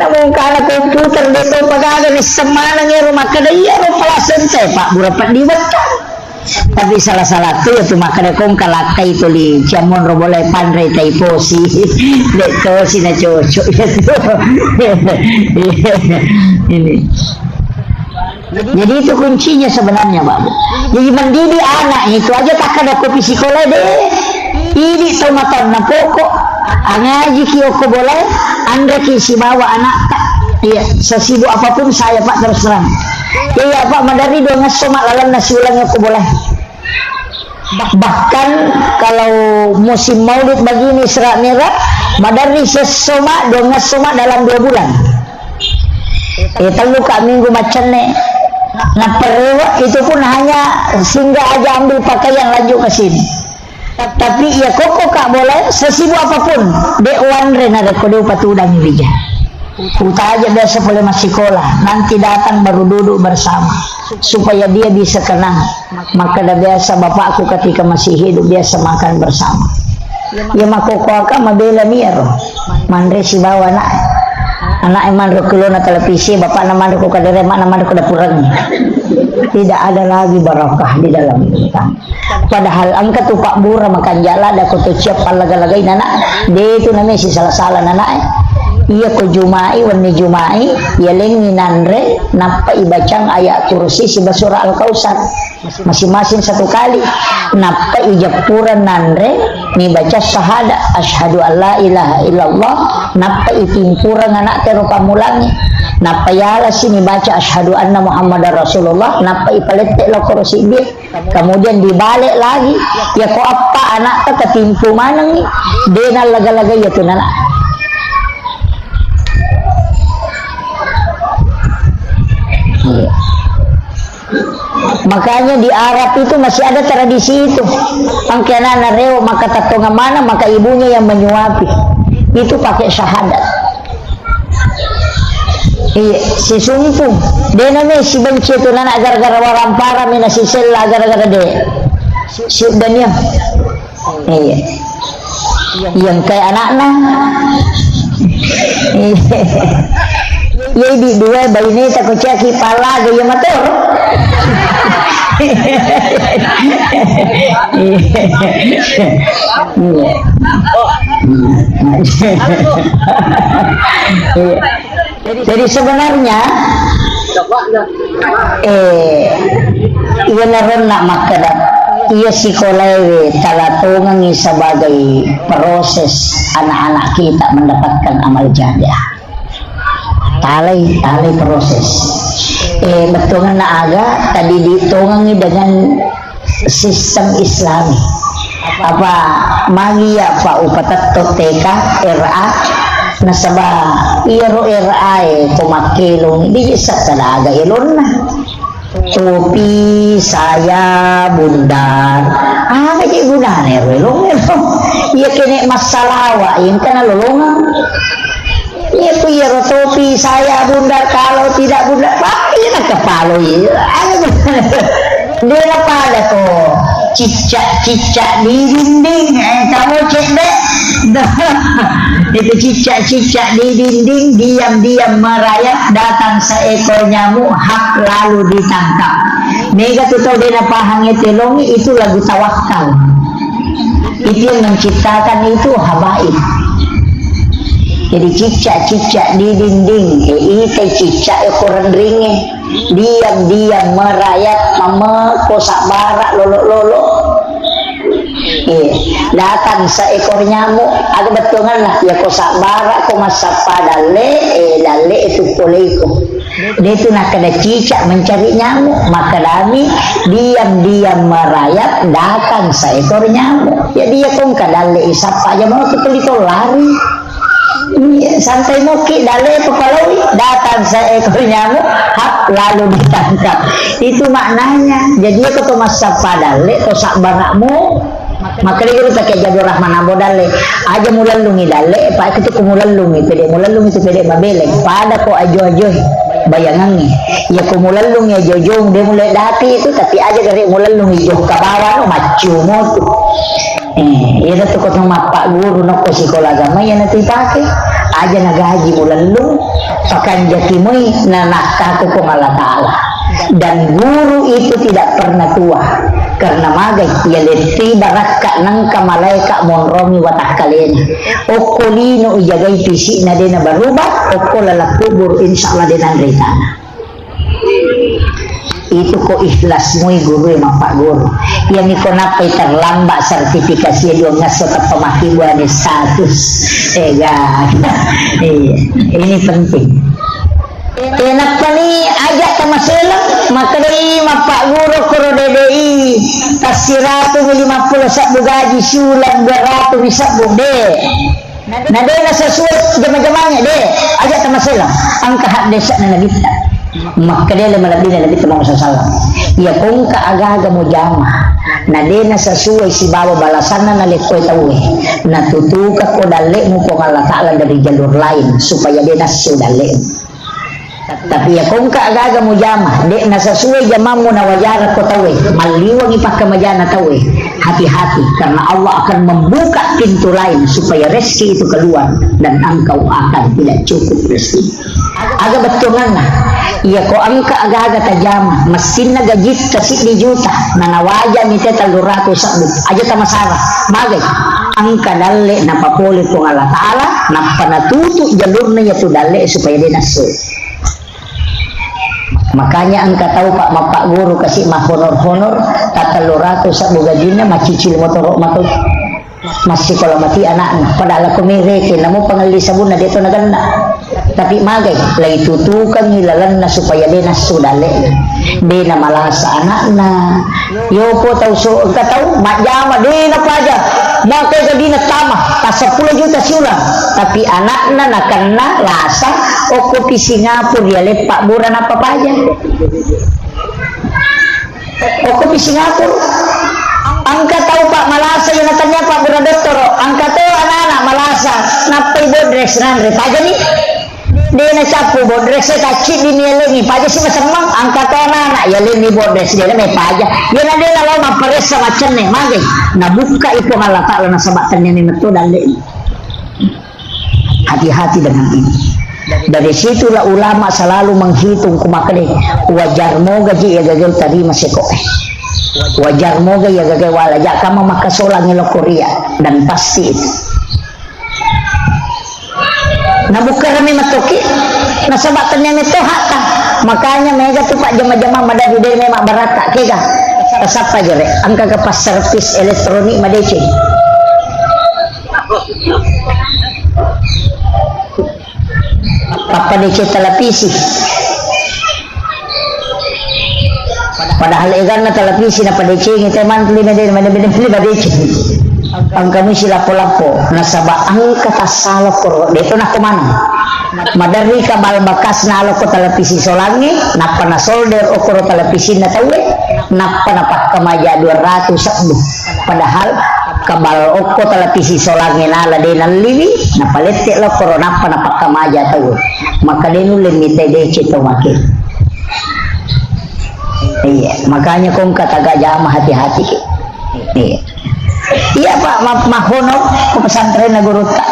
Namun karena komputer dia tu pagaga ni semana ngero makkeda iya ro plasenta pak guru apa di wetang. Tapi salah-salah tu ya tu makkeda kong kalakkai tuli ciamon ro boleh panre tai posi. Dek tosi na cocok ya tu. Ini. Jadi itu kuncinya sebenarnya, Pak Bu. Jadi mendidik anak itu aja tak ada kopi sekolah deh. Ini tau matanna pokok. Angaji ki okko boleh, anre ki sibawa anak. Iya, sesibuk apapun saya Pak terus terang. Iya Pak, madari dua ngesso mak lalan nasi ulang okko boleh. Bahkan kalau musim maulid begini serak merah, madari sesso mak, dua ngesso mak dalam dua bulan. Eh, tellu ka minggu macenne. Nah, perewa itu pun hanya singgah aja ambil pakaian lanjut ke sini. Tapi iya koko ka boleh sesibuk apapun, dek wanre na dek kode upatudangi bija. Utaja biasa pole massikola, nanti datang baru duduk bersama supaya dia bisa kenang. Maka dah biasa bapakku ketika masih hidup biasa makan bersama. Ya makoko aka mabela miro. Manre sibawa anak. Anak manre kelona televisi, bapakna manre ko kadere, makna manre ko dapureng. Tidak ada lagi barokah di dalam rumah tangga. Padahal engka tu pabbura makanjala da ko to ciap pallaga-lagai nana. De tu namesi sala-sala nana e. Iya ko jumai, wenni jumai, iya lengi nanre, nappa ibacang ayat kursi siba surah Al-Kausar. Masing-masing satu kali. Nappa ijappura nanre, nibaca sahada, asyhadu an la ilaha illallah, nappa itimpureng anak tero pammulangi. Nappa yala sini baca asyhadu anna Muhammadar Rasulullah, nappa ipalette lo koro sibbi. Kemudian dibalik lagi, ya ko appa anak ketimpu manengi, dena laga-laga ya tunana. Iya. Makanya di Arab itu masih ada tradisi itu. Angke anak-anak rewo maka tattonga mana, maka ibunya yang menyuapi. Itu pakai syahadat. Iya, sisumpu. Dena me sibenci tu nana gara-gara warampara mina sisella gara-gara de. Siuddania. Iya. Iya, engkai anakna. Iya. Iya, di dua baine ta ko caki palaga iya matoro. Iya. Iya. Iya. Jadi sebenarnya, eh, iya naronna makkeda, iya sikolaewe talatongengi sebagai proses anak-anak kita mendapatkan amal jariah. Talai, talai proses. Eh, bettuanna aga tadi ditongengi dengan sistem Islami. Apa magi ya, Pak, upatetto T K, R A, nasaba iyaro R A e ko makkelong di sakkadaga elonna. Topi, saya, bundar. Aga je gunana ero elong ero? Iya kene massalawa, engka nalolongeng. Iya ku iyaro topi, saya, bundar, kalau tidak bundar, wah, iya nakapaloi. Ayo, de napada ko cicak-cicak di dinding, eh, kamu cek deh. Itu cicak-cicak di dinding, diam-diam merayap, datang seekor nyamuk, hap, lalu ditangkap. Mega tu tau de napahang telongi, itu lagu tawakal. Itu yang menciptakan itu habaib. Jadi cicak-cicak di dinding, eh, ita cicak e ko renringe. Diam-diam merayap, mameko sabbara lolo-lolo. Eh, datang seekor nyamuk, aga bettuanna, ya ko sabbara ko massappa dalle, eh, dalle itu poleko. De tu nakkeda cicak mencari nyamuk, makkedami diam-diam merayap datang seekor nyamuk. Jadi ya kongka dalle isappa aja mau tu tuli to lari. Iya, santai moki dalle tu palaui, datang seekor nyamuk, hap, lalu ditangkap. Itu maknanya. Jadi ya ko to massappa dalle, to sabbarakmu, Makkeda guru ta Kiai Abdul Rahman Ambo dalle, aja mulellungi dalle, Pak, itu ku mulellungi, pede mulellungi itu pede mabeleng, pada ko ajo-ajo bayangangi. Ya ku mulellungi ajo-ajo, de mulai dati itu, tapi aja gare mulellungi jo kabawa no maccu motu. Eh, iya tu ko mappa guru no ko sikola agama ya nanti pake. Aja nagaji mulellung, pakanjaki moi na nakkaku ko Allah Ta'ala. Dan guru itu tidak pernah tua. Karena magai, iya lettu barakka nengka malaika monrongi watakkalena. Okko lino ijagai fisikna dena berubah, okko laleng kubur insya Allah dena ritana. Itu ko ikhlas mui guru e mappagguru. Iya niko nappai terlambat sertifikasi dua ngasso tappa makkibuane status. Ega. Iya, ini penting. E, nappani aja tamaseleng, makkedai mappagguru koro D D I, tassiratu mi lima puluh sebbu gaji siuleng dua ratu mi sebbu, de. Na de nasesuai jama-jamanya, de. Aja tamaseleng, engka haddese'na nabitta. Makkedai le malebbina Nabitta Muhammad sallallahu alaihi wasallam. Iya kongka aga-aga mujama, na de nasesuai sibawa balasanna nalekkoi tauwe, natutuka ko dalle'mu Puang Allah Ta'ala dari jalur lain supaya de nassu dalle'mu. Tapi iya kongka aga-aga mujama, de' nasesuai jamammu nawajara ko tauwe, malliwangi pakkamajana tauwe, hati-hati, karena Allah akan membuka pintu lain supaya rezeki itu keluar dan engkau akan tidak cukup rezeki. Aga bettuanganna, iya ko engka aga-aga tajama, messinna gajitta siddi juta, na nawajani te telluratu sebbu, aja tamasara, magai, engka dalle napapole Puang Allah Ta'ala, nappa natutu jalurna yatu dalle supaya de' nassu. Makanya engka tau, Pak, mappagguru kasi mahonor-honor, tatelluratu sebbu gajinna, macicil motoro matu. Massikola mati anakna, padahal ko mereke, namo pangelli sabunna, de' to nagenna. Tapi magai, lai tutukangi lalenna supaya de' nassu dalle'na. De' namalasa anakna. Yopo tau so, engka tau majjama, de' napaja. Maka jadi natama, ta seppulo juta siuleng. Tapi anakna nakenna lasa, okkopi Singapura, ya leppa bura nappa paja. Okkopi Singapura. Engka tau, Pak, malasa, ya natanya, Pak, bura dottoro. Engka to anak-anak malasa, nappai bodres nanre. Pajani. De' nacappu bodres e, tacciddi ni yalengi, paja si masemmang, engka to anak-anak, yalengi bodres, de' na mai paja. Iya na de' nalao mapparessa maccenne, magai. Nabukkai Puang Allah Ta'ala nasaba tenniani metto dalle. Hati-hati dengan ini. Dari situlah ulama selalu menghitung, kumakkeda, wajar moga ji iya gaga tarima seko. Wajar moga iya gaga wala, ja kama makkasolangi lokko ria, dan pasti itu. Nabukkarami mattoki, nasaba tennia metto hakta. Makanya mega tu, Pak, jama-jama madadu de' memang barakka, kega. Tasappa jere, engka ke pas servis elektronik madeceng. Pappa deceng televisi. Padahal eganna televisi na padecengi, te mantri mede, mede, mede, mede, madeceng. Engka musi lappo-lappo, nasaba engka tassala koro, deto nakko maneng. Maderri kabal bekas nalo ko televisi solangnge, nappa nasolder okoro televisinna tauwe, nappa napakkamaja dua ratus sebbu. Padahal kabal okko televisi solangnge nala de nalliwi, napalette lokoro nappa napakkamaja tauwe. Maka de nulle mita deceng to make. Iya, makanya kong kata gajama hati-hati ki. Iya. Iya, Pak, ma-, mahono ke pesantren na gurutta.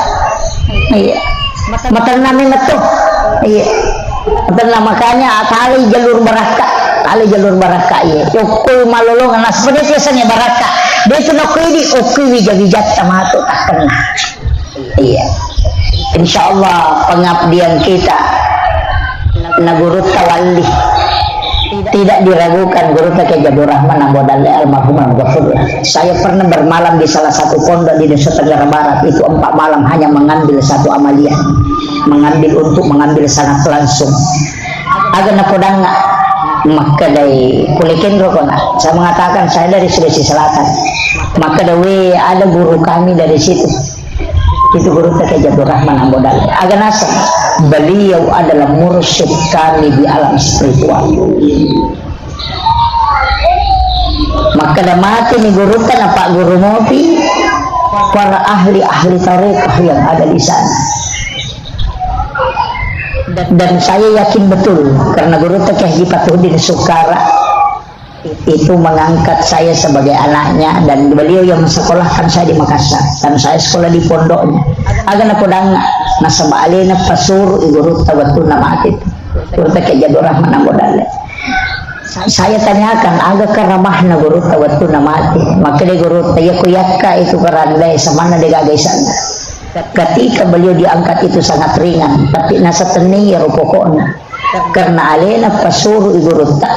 Iya. Matenna memang to. Iya. Matenna, makanya tali jalur barakka, tali jalur barakka, iya. Yokkoi malolong, nasaba de biasanya barakka. De tu nokoi di, okoi wija-wijatta matu takkenna. Iya. Insya Allah pengabdian kita na gurutta walli tidak diragukan, gurutta Kiai Abdul Rahman Ambo Dalle almarhum almaghfurlah. Saya pernah bermalam di salah satu pondok di Nusa Tenggara Barat, itu empat malam hanya mengambil satu amaliah, mengambil untuk mengambil sanad langsung. Aga napodangnga, makkedai, kulekenro kona. Saya mengatakan saya dari Sulawesi Selatan. Makkeda, we, ada guru kami dari situ. Itu gurutta Kiai Abdul Rahman Ambo Dalle. Aga naseng, beliau adalah mursyid kami di alam spiritual. Makkeda, mati ni gurutta na Pak Guru Mopi, para ahli-ahli tarekat yang ada di sana. Dan saya yakin betul, karena gurutta Kiai Haji Fatuhuddin Sukara itu mengangkat saya sebagai anaknya, dan beliau yang mensekolahkan saya di Makassar, dan saya sekolah di pondoknya. Aga napodangnga, nasaba alena pasuru i gurutta wettunna mati. Gurutta Kiai Abdul Rahman Ambo Dalle. Saya tanyakan, aga karamahna gurutta wettunna mati? Makkeda gurutta, iya ku yakka itu kerandai, samanna de gaga isanna. Ketika beliau diangkat itu sangat ringan, tapi nasatenni iyaro pokokna. Karena alena pasuru i gurutta.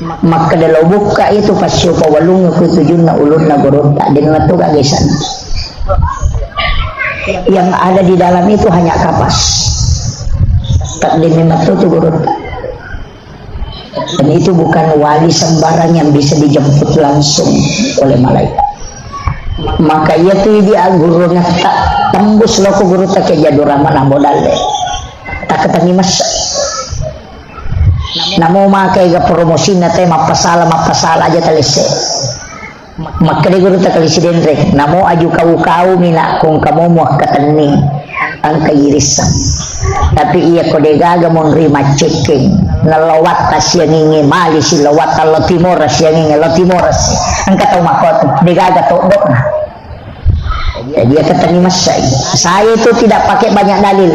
Makkeda, lo bukka itu, passio pawalung ku tujunna ulunna gurutta, de memang tu gaga isanna. Yang ada di dalam itu hanya kapas. Tak de memang tu, tu gurutta. Dan itu bukan wali sembarang yang bisa dijemput langsung oleh malaikat. Maka iya tu idi gurunetta tembus loko gurutta Kiai Abdul Rahman Ambo Dalle. Takkatenni messa. Namo maka ega promosinna te mappasala, mappasala aja talesse. Makkeda gurutta Kali Sidenreng, namo aju kau-kau mina kong kamu muakkatenni engka irisseng. Tapi iya ko degaga monri maccekkeng, nalowatta sianginge mali si lowatta lo timora sianginge lo timora si. Engka tau makkotu, degaga toddo'na. Jadi iya katenni massai. Saya itu tidak pakai banyak dalil.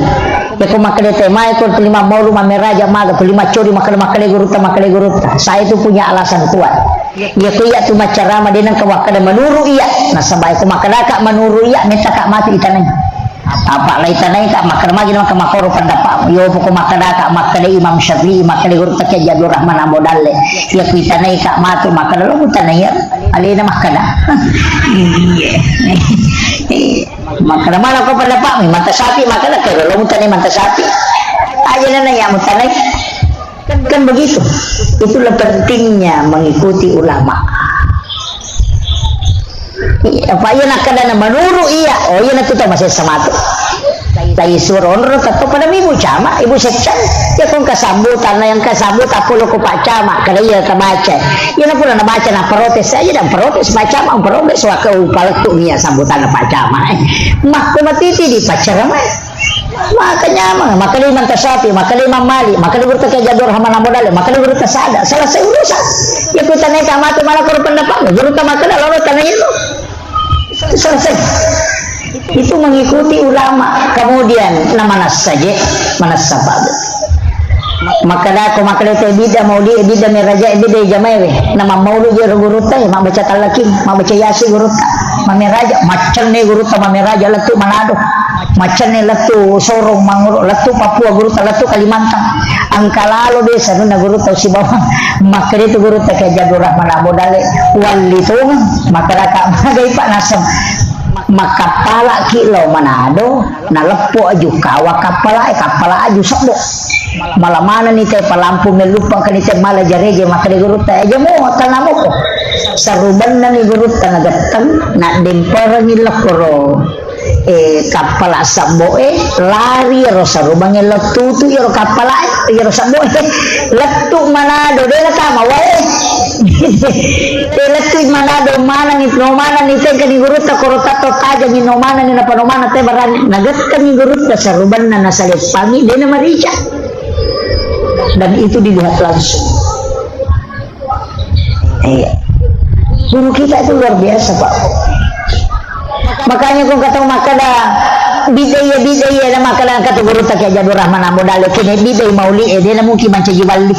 Ya ko makkeda te mai ko tuli mammaulu mammeraja maga tuli maccori makkeda makkeda gurutta makkeda gurutta. Saya itu punya alasan kuat. Iya ko iya tu maccarama de nengka makkeda menuru iya. Nasaba iya ko makkedaka menuru iya, mettaka matu itanai. Apa lai tanai ka makkeda magi nengka makkoro pendapatmu. Yo poko makkedaka makkeda Imam Syafi'i, makkeda gurutta Kiai Abdul Rahman Ambo Dalle. Iya ko itanai ka matu makkeda lo mutanai iya. Alena makkeda. Iya. Makkeda mana ko pendapatmu? Mata sapi makkeda ke lo mutanai mata sapi. Aja nana ya mutanai. Kan begitu. Itulah pentingnya mengikuti ulama. Iya, apa iya nakkeda na menuru iya. Oh iya, natu tau masessa matu. Lai suronro tetto pada ibu cama, ibu seccang. Ya kong kasambutan, yang kasambutan polo ko Pak Cama, kada iya tabaca. Iya na pura nabaca na protes aja dan protes Pak Cama, protes waka upalettu mia sambutan Pak Cama. Makko matiti di pacarama. Maka nyameng, maka di Imam Tasyafi, maka di Imam Malik, maka di gurutta Kiai Abdul Rahman Ambo Dalle, maka di gurutta Sada. Selesai urusan. Ya ku tanai ka matu mana koro pendapat, gurutta maka dah lalu tanai itu. Selesai. Itu mengikuti ulama. Kemudian nama saja, mana sahabat. Makkeda ko makkeda te bidda mauli, bidda meraja, bidda jamaewe. Nama maulu je gurutta, mabbaca talaki, mabbaca yasi gurutta. Mameraja, macenne gurutta mameraja lettu Manado. Macenne lettu Sorong Manguru, lettu Papua gurutta, lettu Kalimantan. Engka lalo desa nunna gurutta usi bawang. Makkeda tu gurutta Kiai Abdul Rahman Ambo Dalle, walli tongeng, makkeda ka magai Pak Nasem. Makkappala ki lao Manado, naleppo aju kawa kappala, eh, kappala aju sebbo. Mala manenni te palampu, melluppang kani te mala jarege, makkeda gurutta, "Aja mo, tanamoko." Sarubannami gurutta nagetteng, naddemperengi lokkoro, eh, kappala sabboe, lari ero sarubangnge lettutu ero kappala, ero sabboe. Lettu Manado, de natama wae. Eh, lettu Manado, manenni, no manenni tengkani gurutta, koro tatto tajangi, no manenni, napa no maneng te barani. Nagettengi gurutta sarubanna, nasaleppangi, de namarica. Dan itu dilihat langsung. Iya. Guru kita itu luar biasa, Pak. Makanya ko kata makkeda bidai ya, bidai ya, na makkeda kata gurutta Kiai Haji Abdul Rahman Ambo Dalle, kene bidai mauli e, de na mungkin mancaji wali.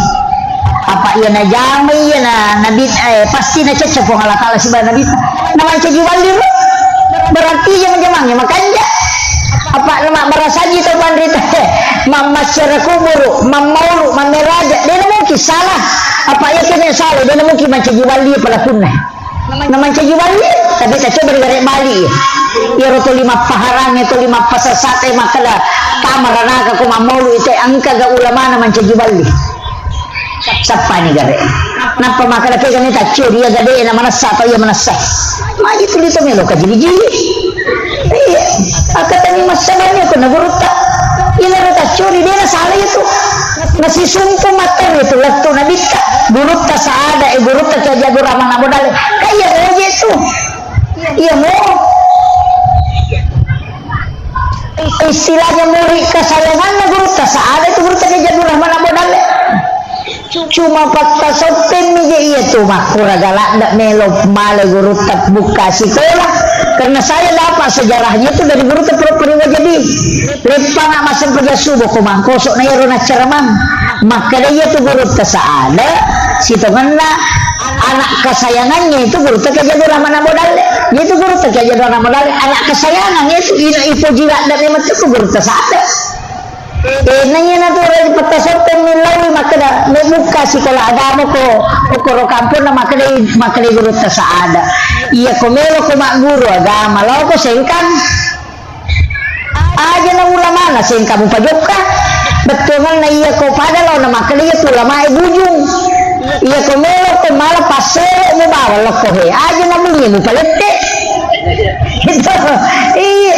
Apa iya najama iya na, na bid-, eh, pasti nacecce Puang Allah Taala sibawa Nabi. Na mancaji wali ro. Berarti iya majamangnya makanja. Apa nama barasaji to panrita? Mammasyara kuburu, mammaulu, mammeraja. De na mungkin salah. Apa iya kene salah? De na mungkin mancaji wali pelakunna. Na mancaji wali, tapi tacoba digare bali. Iyaro toli mappaharangnge, toli mappasasate makkeda, "Tama ranaka ko mammaulu ite, engka ga ulamana mancaji wali." Sappani gare. Nappa makkeda, "Kegani taccuri, iya gade na manessa atau iya manessa?" Magi tuli to melo kajili-jili. Iya, akkatenni massabanya ko na gurutta. Ina ro taccuri, de na salah itu. Nasisumpu materi itu lettu nabitta. Gurutta Saada, eh, gurutta Kiai Haji Abdul Rahman Ambo Dalle. Kan iya roje itu. Iya mo. Istilahnya murid kesayanganna gurutta Saada itu gurutta Kiai Haji Abdul Rahman Ambo Dalle. Cuma pattasoppemmi je iya tu makkuraga ladde melo male gurutta bukka sikola. Karena saya dapat sejarahnya itu dari gurutta Pro-, Purwojadi. Leppanga massempajang subuh ko Mangkoso na iyaro naccaramang. Makkeda iya tu gurutta Saada, sitongenna anak kesayangannya itu gurutta Kiai Haji Abdul Rahman Ambo Dalle. Iya tu gurutta Kiai Haji Abdul Rahman Ambo Dalle, anak kesayangan itu ina ipoji ladde memang tu gurutta Saada. Eh, naiya natu rai pattasoppeng mi lawi makkeda, "Mebukka sikola agama ko, ko ro kamponna," makkeda, makkeda gurutta Saada. "Iya ko melo ko magguru agama, lao ko Sengkang. Aja na ulamana Sengkang mupajokka." Bettuanganna iya ko pada lao na makkeda iya tu ulamae Bujung. Iya ko melo ko mala passero mubawa lokko he. Aja na bungi mupalette. Gitu. Iya.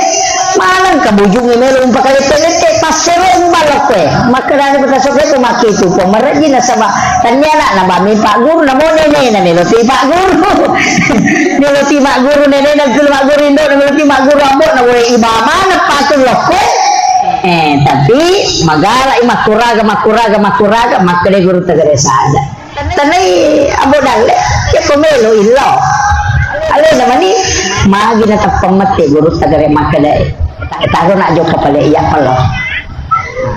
Maneng ka Bujungnge melo umpakalette-lette, passereng balokkoe. Makkedani pattasoppeng ko makkitu, Puang, marejji nasaba tennia anakna bami Pak Guru, namo nenena melo ti Pak Guru. Melo ti Pak Guru nenena, melo ti Pak Guru indona, melo ti Pak Guru ambo'na, woi, ibamana patu lokkoe. Eh, tapi magala i makkuraga, makkuraga, makkuraga, makkeda gurutta gare Saada. Tenai Ambo Dalle, ya ko melo illau. Alena mani, magi na teppang mette gurutta gare makkedae. Taru nak jokka pale iya palo.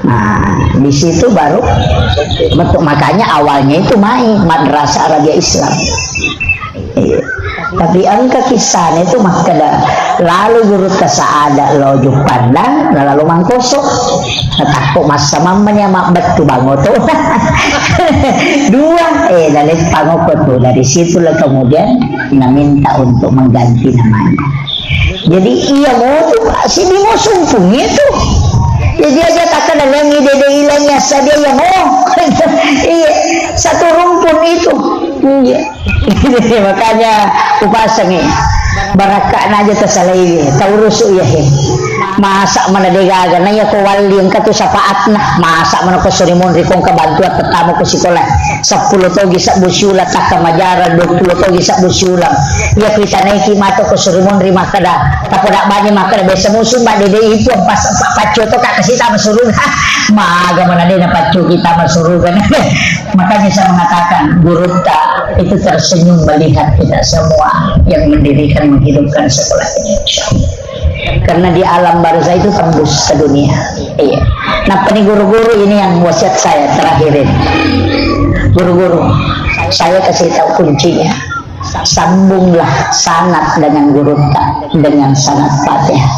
Nah, di situ baru betul. Makanya awalnya itu mai Madrasah Arabiah Islam. Iya. Tapi engka kisahnya itu makkeda, lalu gurutta Saada lo Juppandang, na lalu Mangkoso. Natakko massa mammani ama bettu bangoto. Dua, eh, daleppang oko tu. Dari situlah kemudian naminta untuk mengganti namanya. Jadi iya mo tu, Pak, sidi mo sumpung itu. Jadi aja takkan ada yang ide-ide ilang ya sadia ya mo. Iya, satu rumpun itu. Iya. Makanya kupasangi, barakka'na aja tasalaiwi, taurusu iya he. Masa mana degaga, na iya ko walli engka tu syafaatna. Masa mana ko suri monri ko engka bantuan pertama ko sikola. Seppulo togi sabbu siula takka majara, dua puluh togi sabbu siula. Iya kita naiki mato ko suri monri makkeda, tapoda bani makkeda biasa musim ba dede itu pas paccoto ka kasita masuruga. Maga mana dena paccoki tama suruga. Makanya saya mengatakan, gurutta itu tersenyum melihat kita semua yang mendirikan, menghidupkan sekolah ini, insya Allah. Karena di alam barzah itu tembus ke dunia. Iya. Nah, ini guru-guru ini yang wasiat saya terakhir ini. Guru-guru, saya kasih tahu kuncinya. Sambunglah sanad dengan gurutta dengan sanad Fatihah.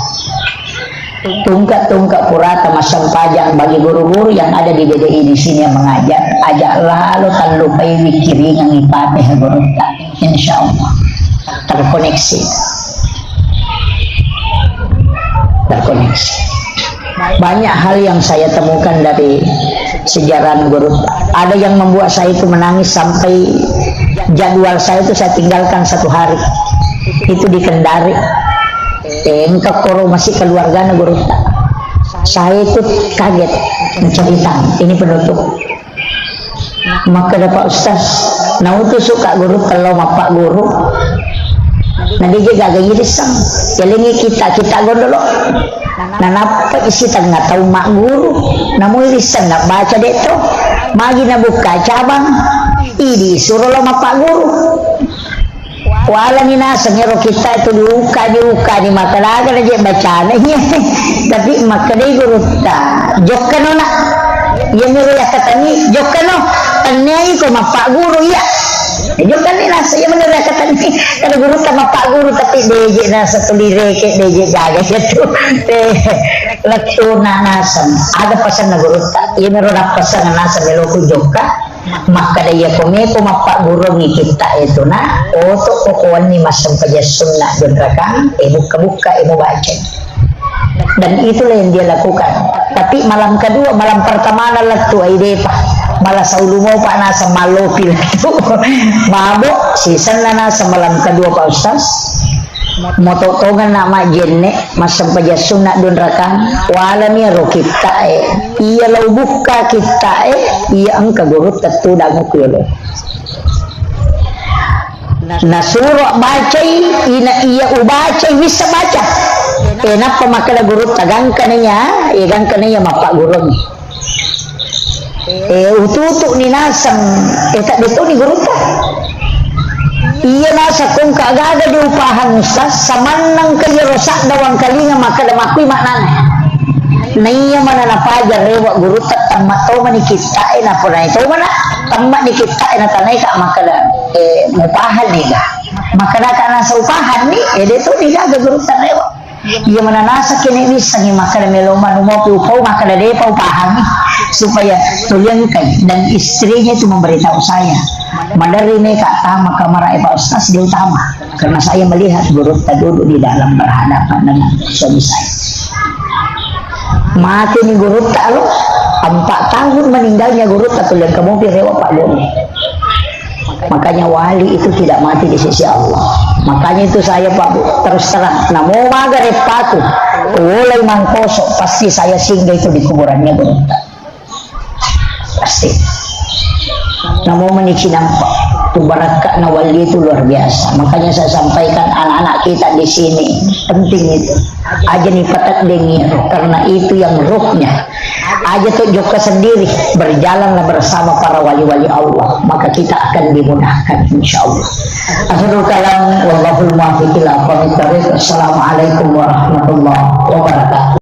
Tungke-tungke purata massempajang bagi guru-guru yang ada di D D I di sini yang mengajar, aja lalo tallupai wikiringang Fatihah gurutta. Insya Allah terkoneksi. Terkoneksi. Banyak hal yang saya temukan dari sejarah guru. Ada yang membuat saya itu menangis sampai jadwal saya itu saya tinggalkan satu hari. Itu di Kendari. Eh, engka koro masih keluargana guru. Saya itu kaget menceritakan. Ini penutup. Makkeda Pak Ustaz, nautusu ka guru tello mappagguru. Na deje gaga irisseng. Yalengi kita, kita gondolo. Nanappa isi tengah tau magguru. Namu irisseng na baca de to. Magi na buka cabang. Idi suro lo mappagguru. Walani naseng ero kitta itu diukani, ukani, makkeda aga na je bacana. Iya. Tapi makkedai gurutta, jokkano nak. Iya mero yakkatenni, jokkano. Tenniai ko mappagguru iya. Jokkani naseng iya mero yakkatenni. Kada gurutta mappagguru tapi deje naseng tuli reke, deje gaga itu. Eh, lettu na naseng. Aga pesanna gurutta. Iya mero nappesang naseng meloku jokka. Makkeda, "Iyako meko mappagguruangngi kitta e tuna, oto ko kuwenni massempajang sunna jonrakang, e bukka-bukka, e mubacai." Dan itulah yang dia lakukan. Tapi malam kedua, malam pertama na lettu ai depa. Malah saulu mopa naseng mallopi lettu. Mabo, sisenna naseng malam kedua Pak Ustaz. Moto tongenna majjenne, massempajang sunna dunrakang, walani ero kitta e. Iya lao bukka kitta e, iya engka gurutta tudang ku yolo. Nasuro bacai, ina iya ubacai, wissa baca. E, nappa makkeda gurutta, gangka naiya, e, gangka naiya mappaggurungngi. Eh, ututu ni naseng, eh, tak betul ni gurutta. Iya naseng kongka gaga diupahang Ustaz, samannang ke iyaro sadda wangkalinga makkeda makkui maknana. Naiya mana napaja rewa gurutta temma tomani kitta e napunai tomana, temma ni kitta e natanai ka makkeda, eh, mupahan ni ga. Makkeda ka nasa upahan ni, eh, de tu ni gaga gurutta rewa. Iya mana naseng kene wissengi makkeda melo manu mopi upau makkeda depa upahangi supaya tuli engkai dan istrinya itu memberitahu saya. Maderri meka tama kamar e Pak Ustaz dia utama karena saya melihat gurutta duduk di dalam berhadapan dengan suami saya. Mati ni gurutta lo, empat tahun meninggalnya gurutta tuli engka mopi rewa Pak Guru. Makanya wali itu tidak mati di sisi Allah. Makanya itu saya Pak Bu, terus terang, namo maga reppaku, wolai mangkoso, pasti saya singgah itu di kuburannya gurutta. Pasti. Namo manici nampak, tu barakka'na wali itu luar biasa. Makanya saya sampaikan anak-anak kita di sini, penting itu. Aja ni pateddengi, karena itu yang ruhnya. Aja tu jokka sendiri, berjalanlah bersama para wali-wali Allah, maka kita akan dimudahkan, insya Allah. Akhirul kalam, wallahul muwaffiq ila aqwamit thariq. Assalamualaikum warahmatullahi wabarakatuh.